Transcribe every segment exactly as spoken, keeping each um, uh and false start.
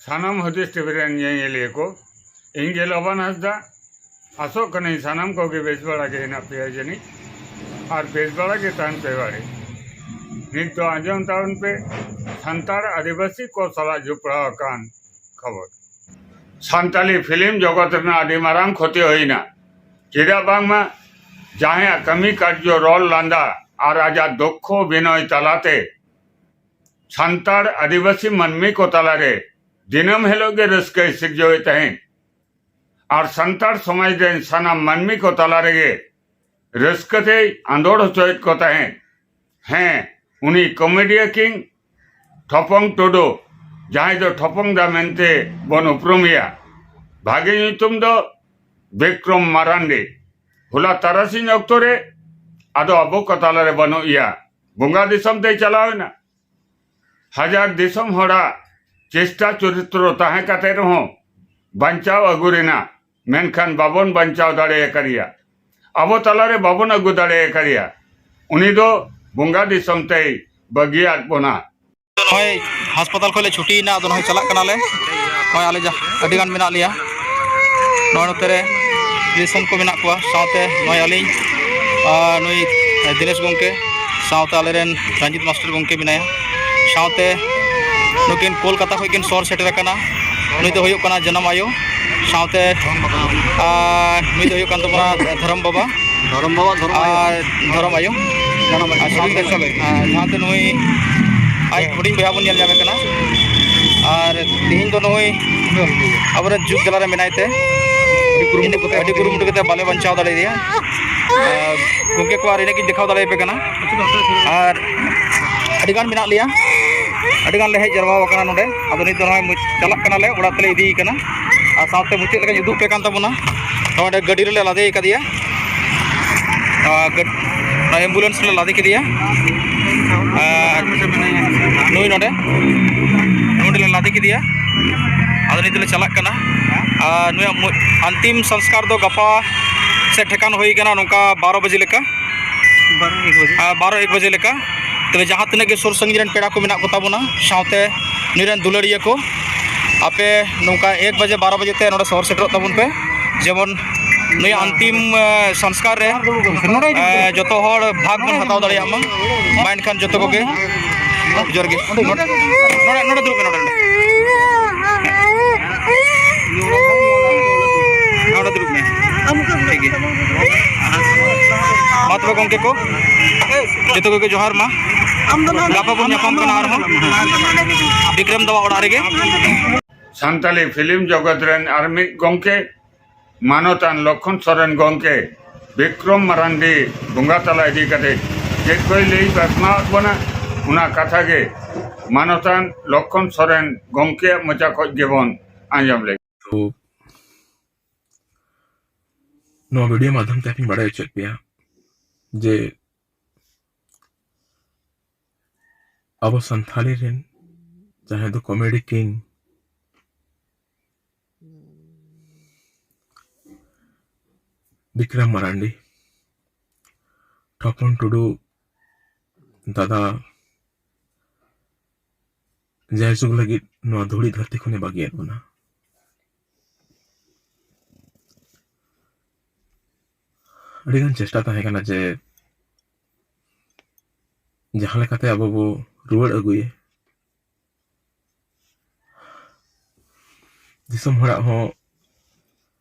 ᱥᱟᱱᱟᱢ ᱦᱩᱫᱤᱥ ᱴᱤᱵᱷᱤ ᱨᱮᱱ ᱧᱮᱧᱮᱞᱤᱭᱟᱹ ᱠᱚ, ᱤᱧ ᱜᱮ ᱞᱚᱵᱟᱱ ᱦᱟᱸᱥᱫᱟ᱾ ᱟᱥᱚᱜ ᱠᱟᱹᱱᱟᱹᱧ ᱥᱟᱱᱟᱢ ᱠᱚᱜᱮ ᱵᱮᱥ ᱵᱟᱲᱟ ᱜᱮ ᱦᱮᱱᱟᱜ ᱯᱮᱭᱟ ᱡᱟᱹᱱᱤᱡ, ᱟᱨ ᱵᱮᱥ ᱵᱟᱲᱟ ᱜᱮ ᱛᱟᱦᱮᱱ ᱯᱮ ᱵᱟᱲᱮ᱾ ᱱᱤᱛ ᱫᱚ ᱟᱸᱡᱚᱢ ᱛᱟᱵᱚᱱ ᱯᱮ ᱥᱟᱱᱛᱟᱲ ᱟᱹᱫᱤᱵᱟᱹᱥᱤ ᱠᱚ ᱥᱟᱞᱟᱜ ᱡᱚᱯᱲᱟᱣ ᱟᱠᱟᱱ ᱠᱷᱚᱵᱚᱨ᱾ ᱥᱟᱱᱛᱟᱲᱤ ᱯᱷᱤᱞᱢ ᱡᱚᱜᱚᱛ ᱨᱮᱱᱟᱜ ᱟᱹᱰᱤ ᱢᱟᱨᱟᱝ ᱠᱷᱚᱛᱤ ᱦᱩᱭᱱᱟ᱾ ᱪᱮᱫᱟᱜ ᱵᱟᱝᱢᱟ ᱡᱟᱦᱟᱸᱭᱟᱜ ᱠᱟᱹᱢᱤ ᱠᱟᱨᱡᱚ, ᱨᱚᱲ ᱞᱟᱸᱫᱟ ᱟᱨ ᱟᱡᱟᱜ ᱫᱚᱠᱠᱷᱚ ᱚᱵᱷᱤᱱᱚᱭ ᱛᱟᱞᱟᱛᱮ ᱥᱟᱱᱛᱟᱲ ᱟᱹᱫᱤᱵᱟᱹᱥᱤ ᱢᱟᱹᱱᱢᱤ ᱠᱚ ᱛᱟᱞᱟᱨᱮ ᱫᱤᱱᱟᱹᱢ ᱦᱤᱞᱳᱜ ᱜᱮ ᱨᱟᱹᱥᱠᱟᱹᱭ ᱥᱤᱨᱡᱟᱹᱣᱮᱫ ᱛᱟᱦᱮᱸᱫ ᱟᱨ ᱥᱟᱱᱛᱟᱲ ᱥᱚᱢᱟᱡᱽ ᱨᱮᱱ ᱥᱟᱱᱟᱢ ᱢᱟᱹᱱᱢᱤ ᱠᱚ ᱛᱟᱞᱟ ᱨᱮᱜᱮ ᱨᱟᱹᱥᱠᱟᱹ ᱛᱮᱭ ᱟᱸᱫᱳᱲ ᱦᱚᱪᱚᱭᱮᱫ ᱠᱚ ᱛᱟᱦᱮᱸᱫ᱾ ᱦᱮᱸ, ᱩᱱᱤ ᱠᱚᱢᱮᱰᱤᱭᱟ ᱠᱤᱝ ᱴᱷᱚᱯᱚᱝ ᱴᱩᱰᱩ, ᱡᱟᱦᱟᱸᱭ ᱫᱚ ᱴᱷᱚᱯᱚᱝ ᱫᱟ ᱢᱮᱱᱛᱮ ᱵᱚᱱ ᱩᱯᱨᱩᱢᱮᱭᱟ, ᱵᱷᱟᱜᱮ ᱧᱩᱛᱩᱢ ᱫᱚ ᱵᱤᱠᱨᱚᱢ ᱢᱟᱨᱟᱱᱰᱤ᱾ ᱦᱚᱞᱟ ᱛᱟᱨᱟᱥᱤᱧ ᱚᱠᱛᱚ ᱨᱮ ᱟᱫᱚ ᱟᱵᱚ ᱠᱚ ᱛᱟᱞᱟᱨᱮ ᱵᱟᱹᱱᱩᱜ ᱮᱭᱟ, ᱵᱚᱸᱜᱟ ᱫᱤᱥᱚᱢ ᱛᱮᱭ ᱪᱟᱞᱟᱣ ᱮᱱᱟ᱾ ᱦᱟᱡᱟᱨ ᱫᱤᱥᱚᱢ ᱦᱚᱲᱟᱜ ᱪᱮᱥᱴᱟ ᱪᱚᱨᱤᱛᱨᱚ ᱛᱟᱦᱮᱸ ᱠᱟᱛᱮ ᱨᱮᱦᱚᱸ ᱵᱟᱧᱪᱟᱣ ᱟᱹᱜᱩ ᱨᱮᱱᱟᱜ, ᱢᱮᱱᱠᱷᱟᱱ ᱵᱟᱵᱚᱱ ᱵᱟᱧᱪᱟᱣ ᱫᱟᱲᱮ ᱟᱠᱟᱫᱮᱭᱟ, ᱟᱵᱚ ᱛᱟᱞᱟᱨᱮ ᱵᱟᱵᱚᱱ ᱟᱹᱜᱩ ᱫᱟᱲᱮ ᱟᱠᱟᱫᱮᱭᱟ᱾ ᱩᱱᱤ ᱫᱚ ᱵᱚᱸᱜᱟ ᱫᱤᱥᱚᱢ ᱛᱮᱭ ᱵᱟᱹᱜᱤᱭᱟᱫ ᱵᱚᱱᱟ᱾ ᱱᱚᱜᱼᱚᱭ ᱦᱟᱥᱯᱟᱛᱟᱞ ᱠᱷᱚᱱ ᱞᱮ ᱪᱷᱩᱴᱤᱭᱮᱱᱟ, ᱟᱫᱚ ᱱᱚᱜᱼᱚᱭ ᱪᱟᱞᱟᱜ ᱠᱟᱱᱟᱞᱮ᱾ ᱱᱚᱜᱼᱚᱭ ᱟᱞᱮ ᱡᱟ-, ᱟᱹᱰᱤ ᱜᱟᱱ ᱢᱮᱱᱟᱜ ᱞᱮᱭᱟ᱾ ᱱᱚᱜᱼᱚᱭ ᱱᱚᱛᱮ ᱨᱮ ᱨᱤᱞᱮᱥᱚᱱ ᱠᱚ ᱢᱮᱱᱟᱜ ᱠᱚᱣᱟ, ᱥᱟᱶᱛᱮ ᱱᱚᱜᱼᱚᱭ ᱟᱹᱞᱤᱧ, ᱟᱨ ᱱᱩᱭ ᱫᱤᱱᱮᱥ ᱜᱚᱢᱠᱮ, ᱥᱟᱶᱛᱮ ᱟᱞᱮᱨᱮᱱ ᱨᱚᱧᱡᱤᱛ ᱢᱟᱥᱴᱟᱨ ᱜᱚᱢᱠᱮ ᱢᱮᱱᱟᱭᱟ, ᱥᱟᱶᱛᱮ ᱱᱩᱠᱤᱱ ᱠᱳᱞᱠᱟᱛᱟ ᱠᱷᱚᱱ ᱠᱤᱱ ᱥᱚᱦᱚᱨ ᱥᱮᱴᱮᱨ ᱟᱠᱟᱱᱟ᱾ ᱱᱩᱭ ᱫᱚ ᱦᱩᱭᱩᱜ ᱠᱟᱱᱟ ᱡᱟᱱᱟᱢ ᱟᱭᱳ, ᱥᱟᱶᱛᱮ, ᱟᱨ ᱱᱩᱭ ᱫᱚ ᱦᱩᱭᱩᱜ ᱠᱟᱱ ᱛᱟᱵᱚᱱᱟ ᱫᱷᱚᱨᱚᱢ ᱵᱟᱵᱟ᱾ ᱫᱷᱚᱨᱚᱢ ᱵᱟᱵᱟ, ᱫᱷᱚᱨᱚᱢ ᱟᱭᱳ᱾ ᱟᱨ ᱫᱷᱚᱨᱚᱢ ᱟᱭᱳ᱾ ᱡᱟᱱᱟᱢ ᱟᱭᱳ᱾ ᱟᱨ ᱥᱟᱶᱛᱮ, ᱟᱨ ᱥᱟᱶᱛᱮ ᱱᱩᱭ ᱟᱡ ᱦᱩᱰᱤᱧ ᱵᱚᱭᱦᱟ ᱵᱚᱱ ᱧᱮᱞ ᱧᱟᱢᱮ ᱠᱟᱱᱟ᱾ ᱟᱨ ᱛᱮᱦᱮᱧ ᱫᱚ ᱱᱩᱭ ᱟᱵᱚᱨᱮᱱ ᱡᱩᱜᱽ ᱡᱟᱞᱟ ᱨᱮ ᱢᱮᱱᱟᱭ ᱛᱮ ᱟᱹᱰᱤ ᱠᱩᱨᱩᱢᱩᱴᱩ ᱠᱟᱛᱮ, ᱟᱹᱰᱤ ᱠᱩᱨᱩᱢᱩᱴᱩ ᱠᱟᱛᱮ ᱵᱟᱞᱮ ᱵᱟᱧᱪᱟᱣ ᱫᱟᱲᱮᱭᱟᱫᱮᱭᱟ᱾ ᱟᱨ ᱜᱚᱢᱠᱮ ᱠᱚ ᱟᱨ ᱤᱱᱟᱹᱜ ᱜᱤᱧ ᱫᱮᱠᱷᱟᱣ ᱫᱟᱲᱮᱭᱟᱯᱮ ᱠᱟᱱᱟ᱾ ᱟᱨ ᱟᱹᱰᱤ ᱜᱟᱱ ᱢᱮᱱᱟᱜ ᱞᱮᱭᱟ, ᱟᱹᱰᱤ ᱜᱟᱱ ᱞᱮ ᱦᱮᱡ ᱡᱟᱨᱣᱟ ᱟᱠᱟᱱᱟ ᱱᱚᱰᱮ᱾ ᱟᱫᱚ ᱱᱤᱛ ᱫᱚ ᱱᱚᱜᱼᱚᱭ ᱢᱩᱪ-, ᱪᱟᱞᱟᱜ ᱠᱟᱱᱟᱞᱮ, ᱚᱲᱟᱜ ᱛᱮᱞᱮ ᱤᱫᱤᱭᱮ ᱠᱟᱱᱟ᱾ ᱟᱨ ᱥᱟᱶᱛᱮ ᱢᱩᱪᱟᱹᱫ ᱞᱮᱠᱟᱧ ᱩᱫᱩᱜ ᱯᱮ ᱠᱟᱱ ᱛᱟᱵᱚᱱᱟ, ᱱᱚᱰᱮ ᱜᱟᱹᱰᱤ ᱨᱮᱞᱮ ᱞᱟᱫᱮ ᱟᱠᱟᱫᱮᱭᱟ᱾ ᱟᱨ ᱜᱟᱹᱰ-, ᱚᱱᱟ ambulance ᱨᱮᱞᱮ ᱞᱟᱫᱮ ᱠᱮᱫᱮᱭᱟ᱾ ᱟᱨ ᱱᱩᱭ ᱱᱚᱰᱮ, ᱱᱚᱰᱮ ᱞᱮ ᱞᱟᱫᱮ ᱠᱮᱫᱮᱭᱟ᱾ ᱟᱫᱚ ᱱᱤᱛ ᱫᱚᱞᱮ ᱪᱟᱞᱟᱜ ᱠᱟᱱᱟ᱾ ᱟᱨ ᱱᱩᱭᱟᱜ ᱢᱩ-, ᱟᱱᱛᱤᱢ ᱥᱚᱝᱥᱠᱟᱨ ᱫᱚ ᱜᱟᱯᱟ ᱥᱮᱫ ᱴᱷᱮᱠᱟᱱ ᱦᱩᱭ ᱠᱟᱱᱟ, ᱱᱚᱝᱠᱟ ᱵᱟᱨᱚ ᱵᱟᱡᱮ ᱞᱮᱠᱟ᱾ ᱵᱟᱨᱚ ᱮᱠ ᱵᱟᱡᱮ᱾ ᱟᱨ ᱵᱟᱨᱚ ᱮᱠ ᱵᱟᱡᱮ ᱞᱮᱠᱟ᱾ ᱛᱚᱵᱮ ᱡᱟᱦᱟᱸ ᱛᱤᱱᱟᱹᱜ ᱜᱮ ᱥᱩᱨ ᱥᱟᱺᱜᱤᱧ ᱨᱮᱱ ᱯᱮᱲᱟ ᱠᱚ ᱢᱮᱱᱟᱜ ᱠᱚ ᱛᱟᱵᱚᱱᱟ, ᱥᱟᱶᱛᱮ ᱱᱩᱭ ᱨᱮᱱ ᱫᱩᱞᱟᱹᱲᱤᱭᱟᱹ ᱠᱚ, ᱟᱯᱮ ᱱᱚᱝᱠᱟ ᱮᱠ ᱵᱟᱡᱮ ᱵᱟᱨᱚ ᱵᱟᱡᱮ ᱛᱮ ᱱᱚᱰᱮ ᱥᱚᱦᱚᱨ ᱥᱮᱴᱮᱨᱚᱜ ᱛᱟᱵᱚᱱ ᱯᱮ, ᱡᱮᱢᱚᱱ ᱱᱩᱭᱟᱜ ᱟᱱᱛᱤᱢ ᱥᱚᱝᱥᱠᱟᱨ ᱨᱮ ᱡᱚᱛᱚ ᱦᱚᱲ ᱵᱷᱟᱜᱽ ᱵᱚᱱ ᱦᱟᱛᱟᱣ ᱫᱟᱲᱮᱭᱟᱜ ᱢᱟ᱾ ᱢᱟ ᱮᱱᱠᱷᱟᱱ ᱡᱚᱛᱚ ᱠᱚᱜᱮ ᱡᱚᱦᱟᱨ ᱜᱮ᱾ ᱱᱚᱰᱮ ᱱᱚᱰᱮ ᱫᱩᱲᱩᱵ ᱢᱮ, ᱱᱚᱰᱮ ᱱᱚᱰᱮ ᱱᱚᱰᱮ ᱫᱩᱲᱩᱵ ᱢᱮ᱾ ᱴᱷᱤᱠ ᱜᱮᱭᱟ᱾ ᱢᱟ ᱛᱚᱵᱮ ᱜᱚᱢᱠᱮ ᱠᱚ, ᱡᱚᱛᱚ ᱠᱚᱜᱮ ᱡᱚᱦᱟᱨ ᱢᱟ᱾ ᱜᱟᱯᱟ ᱵᱚᱱ ᱧᱟᱯᱟᱢ ᱠᱟᱱᱟ ᱟᱨᱦᱚᱸ ᱵᱤᱠᱨᱚᱢ ᱫᱟᱣᱟᱜ ᱚᱲᱟᱜ ᱨᱮᱜᱮ᱾ ᱥᱟᱱᱛᱟᱞᱤ ᱯᱷᱤᱞᱢ ᱡᱚᱜᱚᱛ ᱨᱮᱱ ᱟᱨ ᱢᱤᱫ ᱜᱚᱢᱠᱮ, ᱢᱟᱱᱚᱛᱟᱱ ᱞᱚᱠᱠᱷᱚᱱ ᱥᱚᱨᱮᱱ ᱜᱚᱢᱠᱮ ᱵᱤᱠᱨᱚᱢ ᱢᱟᱨᱟᱱᱰᱤ ᱵᱚᱸᱜᱟ ᱛᱟᱞᱟ ᱤᱫᱤ ᱠᱟᱛᱮ ᱪᱮᱫ ᱠᱚᱭ ᱞᱟᱹᱭ ᱯᱟᱥᱱᱟᱣᱟᱫ ᱵᱚᱱᱟ, ᱚᱱᱟ ᱠᱟᱛᱷᱟ ᱜᱮ ᱢᱟᱱᱚᱛᱟᱱ ᱞᱚᱠᱠᱷᱚᱱ ᱥᱚᱨᱮᱱ ᱜᱚᱢᱠᱮᱭᱟᱜ ᱢᱚᱪᱟ ᱠᱷᱚᱱ ᱜᱮᱵᱚᱱ ᱟᱸᱡᱚᱢ ᱞᱮᱜᱮ᱾ ᱛᱚ, ᱱᱚᱣᱟ ᱵᱷᱤᱰᱤᱭᱳ ᱢᱟᱫᱽᱫᱷᱚᱢ ᱛᱮ ᱟᱯᱮᱧ ᱵᱟᱲᱟᱭ ᱦᱚᱪᱚᱭᱮᱫ ᱯᱮᱭᱟ ᱡᱮ ᱟᱵᱚ ᱥᱟᱱᱛᱷᱟᱞᱤ ᱨᱮᱱ ᱡᱟᱦᱟᱸᱭ ᱫᱚ ᱠᱚᱢᱮᱰᱤ ᱠᱤᱝ ᱵᱤᱠᱨᱚᱢ ᱢᱟᱨᱟᱱᱰᱤ, ᱴᱷᱚᱯᱚᱱ ᱴᱩᱰᱩ ᱫᱟᱫᱟ ᱡᱟᱭᱡᱩᱜᱽ ᱞᱟᱹᱜᱤᱫ ᱱᱚᱣᱟ ᱫᱷᱩᱲᱤ ᱫᱷᱟᱹᱨᱛᱤ ᱠᱷᱚᱱᱮ ᱵᱟᱹᱜᱤᱭᱟᱫ ᱵᱚᱱᱟ᱾ ᱟᱹᱰᱤᱜᱟᱱ ᱪᱮᱥᱴᱟ ᱛᱟᱦᱮᱸ ᱠᱟᱱᱟ ᱡᱮ ᱡᱟᱦᱟᱸ ᱞᱮᱠᱟᱛᱮ ᱟᱵᱚ ᱵᱚ ᱨᱩᱣᱟᱹᱲ ᱟᱹᱜᱩᱭᱮ᱾ ᱫᱤᱥᱚᱢ ᱦᱚᱲᱟᱜ ᱦᱚᱸ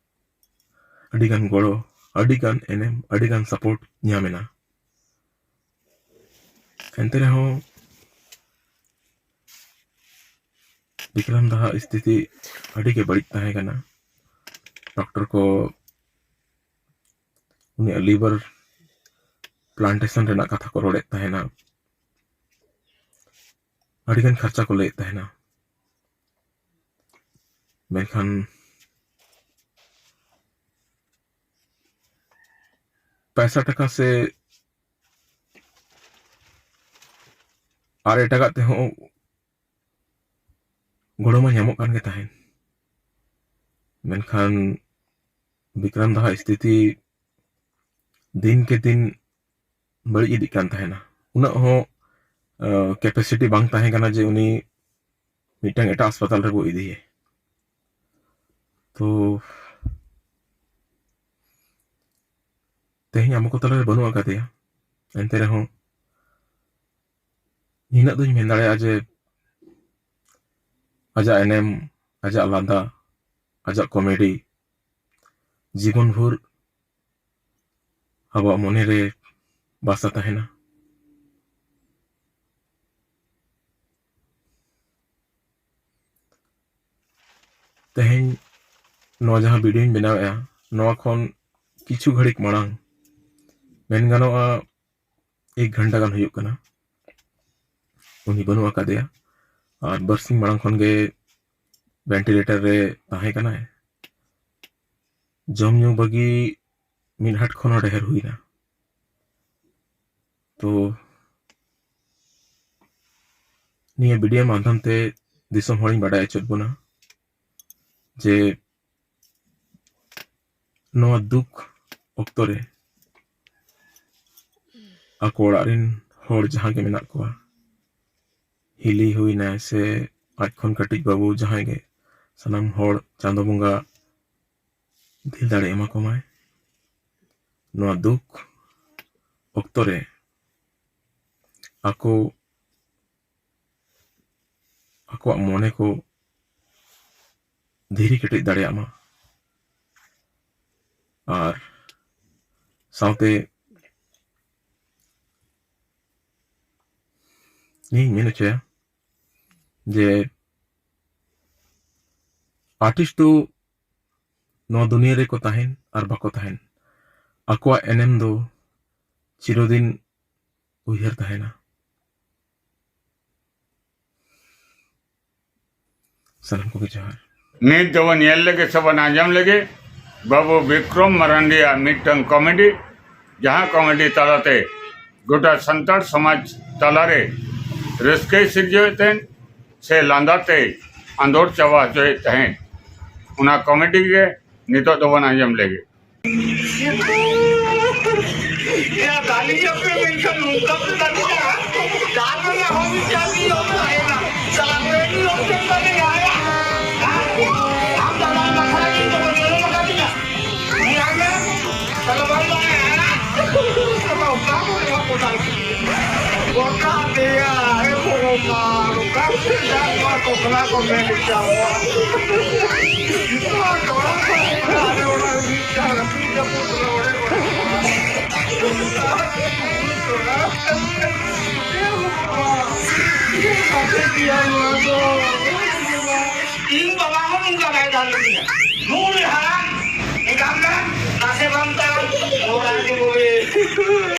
ᱟᱹᱰᱤᱜᱟᱱ ᱜᱚᱲᱚ, ᱟᱹᱰᱤᱜᱟᱱ ᱮᱱᱮᱢ, ᱟᱹᱰᱤᱜᱟᱱ ᱥᱟᱯᱳᱨᱴ ᱧᱟᱢ ᱮᱱᱟ᱾ ᱮᱱᱛᱮ ᱨᱮᱦᱚᱸ ᱵᱤᱠᱨᱚᱢ ᱫᱟᱦᱟᱜ ᱥᱛᱷᱤᱛᱤ ᱟᱹᱰᱤ ᱜᱮ ᱵᱟᱹᱲᱤᱡ ᱛᱟᱦᱮᱸ ᱠᱟᱱᱟ᱾ ᱰᱚᱠᱴᱚᱨ ᱠᱚ ᱩᱱᱤᱭᱟᱜ ᱞᱤᱵᱷᱟᱨ ᱯᱞᱟᱱᱴᱮᱥᱚᱱ ᱨᱮᱱᱟᱜ ᱠᱟᱛᱷᱟ ᱠᱚ ᱨᱚᱲᱮᱫ ᱛᱟᱦᱮᱱᱟ, ᱟᱹᱰᱤᱜᱟᱱ ᱠᱷᱚᱨᱪᱟ ᱠᱚ ᱞᱟᱹᱭᱮᱫ ᱛᱟᱦᱮᱱᱟ᱾ ᱢᱮᱱᱠᱷᱟᱱ ᱯᱟᱭᱥᱟ ᱴᱟᱠᱟ ᱥᱮ ᱟᱨ ᱮᱴᱟᱜᱟᱜ ᱛᱮᱦᱚᱸ ᱜᱚᱲᱚ ᱢᱟ ᱧᱟᱢᱚᱜ ᱠᱟᱱ ᱜᱮ ᱛᱟᱦᱮᱸᱱ, ᱢᱮᱱᱠᱷᱟᱱ ᱵᱤᱠᱨᱚᱢ ᱫᱟᱦᱟᱜ ᱥᱛᱷᱤᱛᱤ ᱫᱤᱱ ᱠᱮ ᱫᱤᱱ ᱵᱟᱹᱲᱤᱡ ᱤᱫᱤᱜ ᱠᱟᱱ ᱛᱟᱦᱮᱱᱟ᱾ ᱩᱱᱟᱹᱜ ᱦᱚᱸ ᱠᱮᱯᱮᱥᱤᱴᱤ ᱵᱟᱝ ᱛᱟᱦᱮᱸ ᱠᱟᱱᱟ ᱡᱮ ᱩᱱᱤ ᱢᱤᱫᱴᱟᱝ ᱮᱴᱟᱜ ᱦᱟᱥᱯᱟᱛᱟᱞ ᱨᱮᱵᱚ ᱤᱫᱤᱭᱮ᱾ ᱛᱚ ᱛᱮᱦᱮᱧ ᱟᱵᱚ ᱠᱚ ᱛᱟᱞᱟᱨᱮ ᱵᱟᱹᱱᱩᱜ ᱟᱠᱟᱫᱮᱭᱟ, ᱮᱱᱛᱮ ᱨᱮᱦᱚᱸ ᱱᱤᱱᱟᱹᱜ ᱫᱚᱧ ᱢᱮᱱ ᱫᱟᱲᱮᱭᱟᱜᱼᱟ ᱡᱮ ᱟᱡᱟᱜ ᱮᱱᱮᱢ, ᱟᱡᱟᱜ ᱞᱟᱸᱫᱟ, ᱟᱡᱟᱜ ᱠᱚᱢᱮᱰᱤ ᱡᱤᱵᱚᱱ ᱵᱷᱳᱨ ᱟᱵᱚᱣᱟᱜ ᱢᱚᱱᱮᱨᱮ ᱵᱟᱥᱟ ᱛᱟᱦᱮᱱᱟ᱾ ᱛᱮᱦᱮᱧ ᱱᱚᱣᱟ ᱡᱟᱦᱟᱸ ᱵᱷᱤᱰᱤᱭᱳᱧ ᱵᱮᱱᱟᱣᱮᱫᱼᱟ, ᱱᱚᱣᱟ ᱠᱷᱚᱱ ᱠᱤᱪᱷᱩ ᱜᱷᱟᱹᱲᱤᱠ ᱢᱟᱲᱟᱝ, ᱢᱮᱱ ᱜᱟᱱᱚᱜᱼᱟ ᱮᱠ ᱜᱷᱚᱱᱴᱟ ᱜᱟᱱ ᱦᱩᱭᱩᱜ ᱠᱟᱱᱟ, ᱩᱱᱤ ᱵᱟᱹᱱᱩᱜ ᱟᱠᱟᱫᱮᱭᱟ᱾ ᱟᱨ ᱵᱟᱨᱥᱤᱧ ᱢᱟᱲᱟᱝ ᱠᱷᱚᱱ ᱜᱮ ᱵᱷᱮᱱᱴᱤᱞᱮᱴᱟᱨ ᱨᱮ ᱛᱟᱦᱮᱸ ᱠᱟᱱᱟᱭ᱾ ᱡᱚᱢ ᱧᱩ ᱵᱟᱹᱜᱤ ᱢᱤᱫ ᱦᱟᱴ ᱠᱷᱚᱱ ᱦᱚᱸ ᱰᱷᱮᱨ ᱦᱩᱭᱱᱟ᱾ ᱛᱚ ᱱᱤᱭᱟᱹ ᱵᱷᱤᱰᱤᱭᱳ ᱢᱟᱫᱽᱫᱷᱚᱢ ᱛᱮ ᱫᱤᱥᱚᱢ ᱦᱚᱲᱤᱧ ᱵᱟᱰᱟᱭ ᱦᱚᱪᱚᱭᱮᱫ ᱵᱚᱱᱟ ᱡᱮ ᱱᱚᱣᱟ ᱫᱩᱠ ᱚᱠᱛᱚ ᱨᱮ ᱟᱠᱚ ᱚᱲᱟᱜ ᱨᱮᱱ ᱦᱚᱲ ᱡᱟᱦᱟᱸ ᱜᱮ ᱢᱮᱱᱟᱜ ᱠᱚᱣᱟ, ᱦᱤᱞᱤ ᱦᱩᱭᱱᱟᱭ ᱥᱮ ᱟᱡ ᱠᱷᱚᱱ ᱠᱟᱹᱴᱤᱡ ᱵᱟᱹᱵᱩ, ᱡᱟᱦᱟᱸᱭ ᱜᱮ, ᱥᱟᱱᱟᱢ ᱦᱚᱲ ᱪᱟᱸᱫᱚ ᱵᱚᱸᱜᱟ ᱫᱤᱞ ᱫᱟᱲᱮ ᱮᱢᱟ ᱠᱚᱢᱟᱭ᱾ ᱱᱚᱣᱟ ᱫᱩᱠ ᱚᱠᱛᱚ ᱨᱮ ᱟᱠᱚ ᱟᱠᱚᱣᱟᱜ ᱢᱚᱱᱮ ᱠᱚ ᱫᱷᱤᱨᱤ ᱠᱮᱴᱮᱡ ᱫᱟᱲᱮᱭᱟᱜ ᱢᱟ᱾ ᱟᱨ ᱥᱟᱶᱛᱮ ᱤᱧ ᱢᱮᱱ ᱦᱚᱪᱚᱭᱟ ᱡᱮ ᱟᱨᱴᱤᱥᱴ ᱫᱚ ᱱᱚᱣᱟ ᱫᱩᱱᱤᱭᱟᱹ ᱨᱮᱠᱚ ᱛᱟᱦᱮᱱ ᱟᱨ ᱵᱟᱠᱚ ᱛᱟᱦᱮᱱ, ᱟᱠᱚᱣᱟᱜ ᱮᱱᱮᱢ ᱫᱚ ᱪᱤᱨᱚᱫᱤᱱ ᱩᱭᱦᱟᱹᱨ ᱛᱟᱦᱮᱱᱟ᱾ ᱥᱟᱱᱟᱢ ᱠᱚᱜᱮ ᱡᱚᱦᱟᱨ᱾ ᱱᱤᱛ ᱫᱚᱵᱚᱱ ᱧᱮᱞ ᱞᱮᱜᱮ ᱥᱮᱵᱚᱱ ᱟᱸᱡᱚᱢ ᱞᱮᱜᱮ ᱵᱟᱹᱵᱩ ᱵᱤᱠᱨᱚᱢ ᱢᱟᱨᱟᱱᱰᱤᱭᱟᱜ ᱢᱤᱫᱴᱟᱝ ᱠᱚᱢᱮᱰᱤ, ᱡᱟᱦᱟᱸ ᱠᱚᱢᱮᱰᱤ ᱛᱟᱞᱟᱛᱮ ᱜᱚᱴᱟ ᱥᱟᱱᱛᱟᱲ ᱥᱚᱢᱟᱡᱽ ᱛᱟᱞᱟᱨᱮ ᱨᱟᱹᱥᱠᱟᱹᱭ ᱥᱤᱨᱡᱟᱹᱣᱮᱫ ᱛᱟᱦᱮᱸᱫ ᱥᱮ ᱞᱟᱸᱫᱟ ᱛᱮᱭ ᱟᱸᱫᱳᱲ ᱪᱟᱵᱟ ᱦᱚᱪᱚᱭᱮᱫ ᱛᱟᱦᱮᱸᱫ᱾ ᱚᱱᱟ ᱠᱚᱢᱮᱰᱤ ᱜᱮ ᱱᱤᱛᱚᱜ ᱫᱚᱵᱚᱱ ᱟᱸᱡᱚᱢ ᱞᱮᱜᱮ᱾ ᱜᱚᱴᱟ ᱫᱮᱭᱟ, ᱮ ᱵᱷᱚᱜᱚᱵᱟᱱ, ᱚᱠᱟ ᱥᱮᱫ ᱡᱟᱝ ᱱᱚᱣᱟ ᱠᱚᱠᱞᱟ ᱠᱚ ᱢᱮᱱ ᱪᱟᱵᱟ᱾ ᱱᱚᱣᱟ ᱴᱚᱞᱟ ᱠᱚ ᱟᱞᱮ ᱚᱲᱟᱜ ᱨᱮ ᱢᱤᱫᱴᱟᱝ ᱟᱹᱛᱩ ᱡᱟᱹᱯᱩᱫ ᱨᱮ ᱚᱲᱮ ᱚᱲᱮ᱾ ᱮ ᱵᱷᱚᱜᱚᱵᱟᱱ, ᱪᱮᱫ ᱠᱟᱛᱮ ᱜᱮᱭᱟ ᱱᱚᱣᱟ ᱫᱚ? ᱤᱧ ᱵᱟᱵᱟ ᱦᱚᱸ ᱱᱚᱝᱠᱟ ᱵᱟᱭ ᱫᱟᱞ ᱞᱤᱧᱟ᱾ ᱱᱩᱭ ᱦᱟᱲᱟᱢ